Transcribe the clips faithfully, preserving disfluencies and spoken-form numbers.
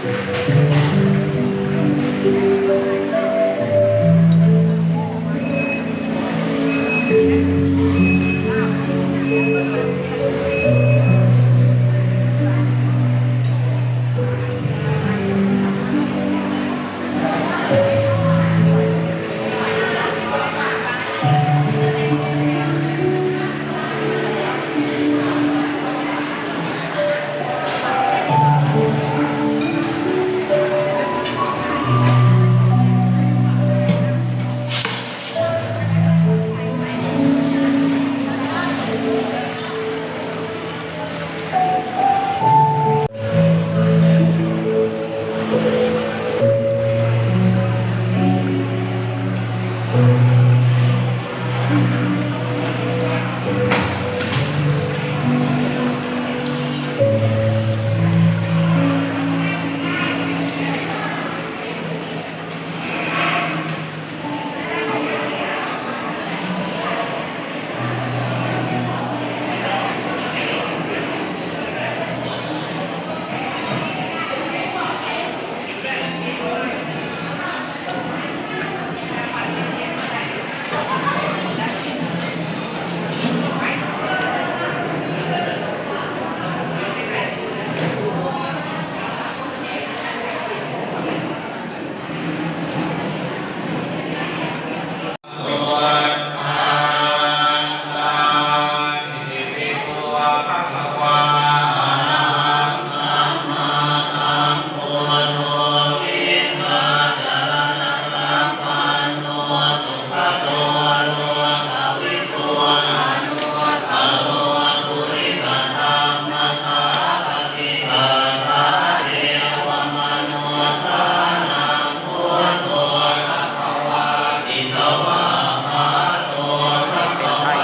นา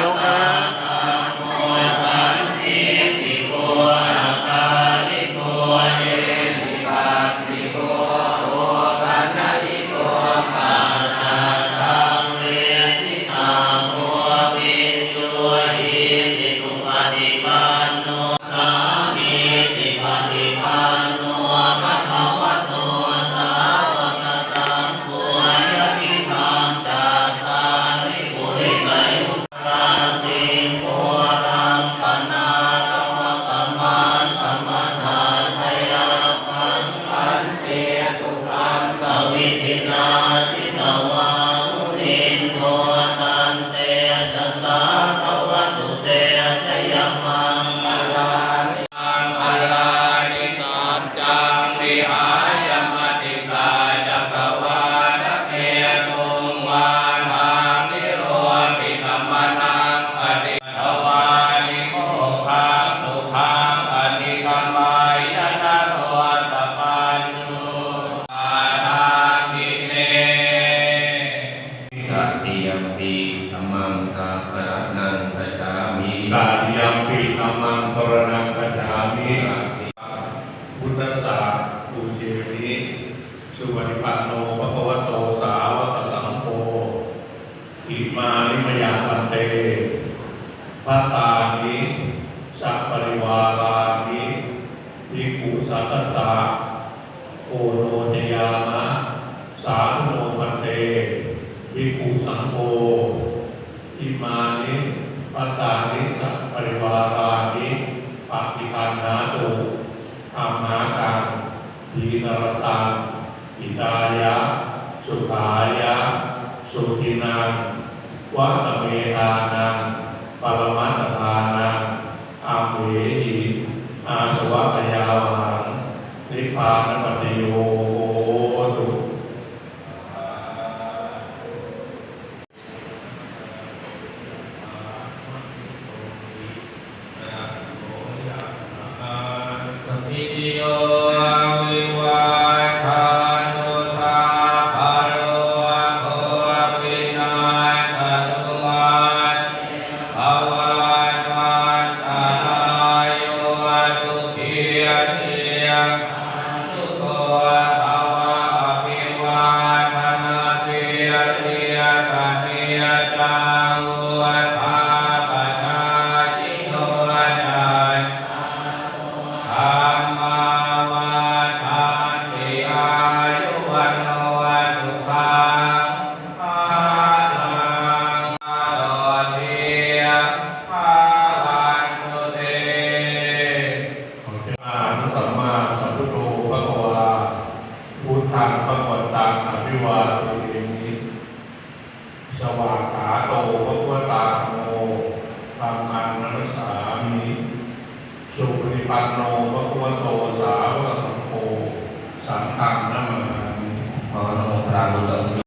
ยกนะ Tatiyampi dhammaṃ saraṇaṃ gacchāmi. Tatiyampi dhammaṃ saraṇaṃ gacchāmi. Buddhassa pūjemi. Supaṭipanno bhagavato sāvakasaṅgho. Imāni mayā bhante bhattāni saparivārāni bhikkhusaṅghassa oṇojayāma. Sādhu no bhante bhikkhusaṅgho imāni bhattāni saparivārāni paṭiggaṇhātu amhākaṃ dīnarattaṃ hitāya sukhāya sukhinaṃ vata me dānaṃ paramattha dānaṃ amhehi āsavakkhayāvahaṃ nibbānapatiyo hotu. Sabbītiyo vivajjantu sabbarogo vinassatu mā te bhavatvantarāyo sukhī dīghā suko bhava. Abhivādanasīlissa niccaṃ vuḍḍhāpacāyino cattāro dhammā Svākkhāto bhagavatā dhammo, dhammaṃ namassāmi. Supaṭipanno bhagavato sāvakasaṅgho, saṅghaṃ namāmi. ขอน้อ